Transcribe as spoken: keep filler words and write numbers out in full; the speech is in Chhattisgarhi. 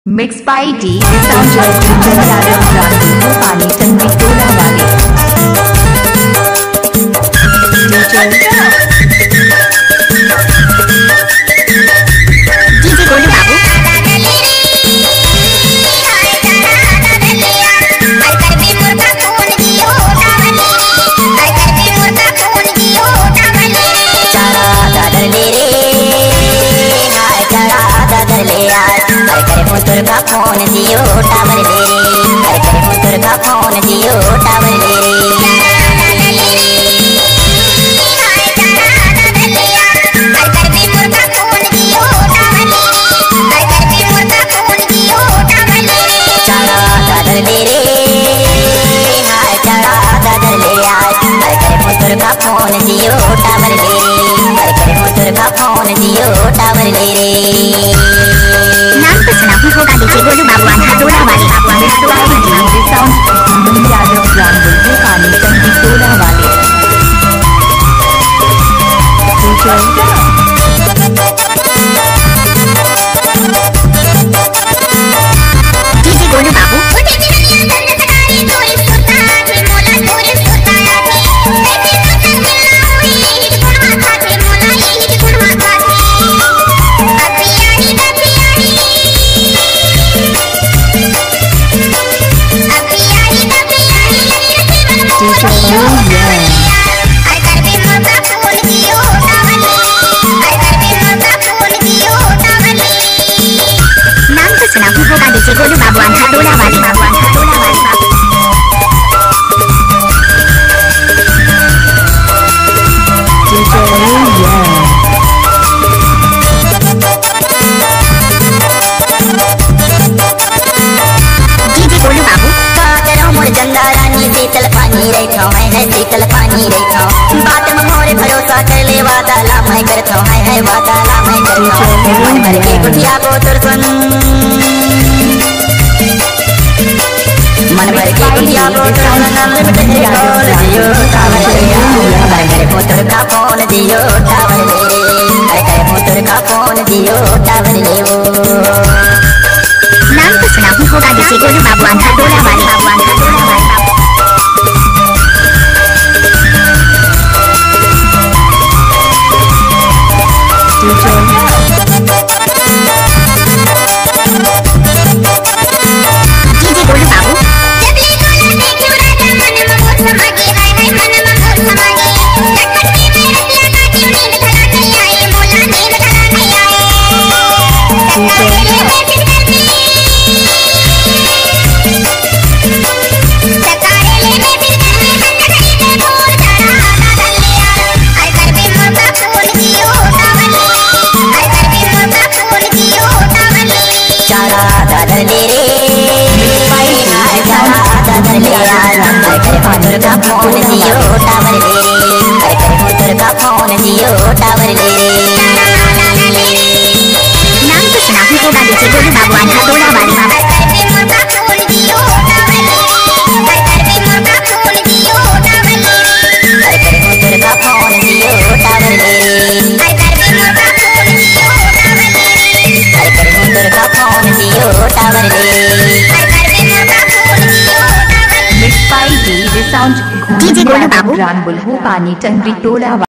Mix by D J Sanjay, D J Yadav, Rajpur, Pani, Tanvi, Tola Wale. D J Golu बाबू। चढ़ा दादर ले रे, हाय चढ़ा दादर ले आज, हर करे मुतुर का फोन जियो टावर ले रे, हर करे मुतुर का फोन जियो टावर ले रे। चढ़ा दादर ले रे, हाय चढ़ा दादर ले आज, हर करे मुतुर का फोन जियो टावर ले रे, हर करे मुतुर का फोन जियो टावर ले रे। नाम तो सुना ही होगा D J गोलू बाबू, आंधा टोला वाले। Mix by D J Sanjay, D J Yadav, Rajpur, Pani, Tanvi, Tola Wale. D J Golu बाबू। नाम तो सुना ही होगा D J गोलू बाबू, आंधा टोला वाले। D J गोलू बाबू। का करो मोर चंदा रानी, शीतल पानी रहिथव, मैं है शीतल पानी रहिथव। बात में मोरे भरोसा कर ले, वादा ला मैं करथव, मैं है वादा ला मैं करथव। मन भर के कुटिया बोतल सुन, मन भर के कुटिया बोतल सुन, अनलिमिटेड कॉल जियो टावर ले। हर करे मुतुर का फोन जियो टावर ले रे, हर करे मुतुर का फोन जियो टावर ले वो। नाम तो सुना ही होगा D J गोलू बाबू, आंधा टोला वाले। D J गोलू बाबू। चढ़ा दादर ले रे, भाई हाय चढ़ा दादर ले आज, हर करे मुतुर का फोन जियो टावर ले रे, हर करे मुतुर का फोन जियो टावर ले रे। नाम तो सुना ही होगा D J गोलू बाबू, आंधा टोला वाले। हर करे मुतुर का फोन जियो टावर ले रे। हर करे मुतुर का फोन जियो टावर ले रे। Mix by D J Sanjay, D J Golu बाबू। राम बुल्हू पानी टंगरी टोला।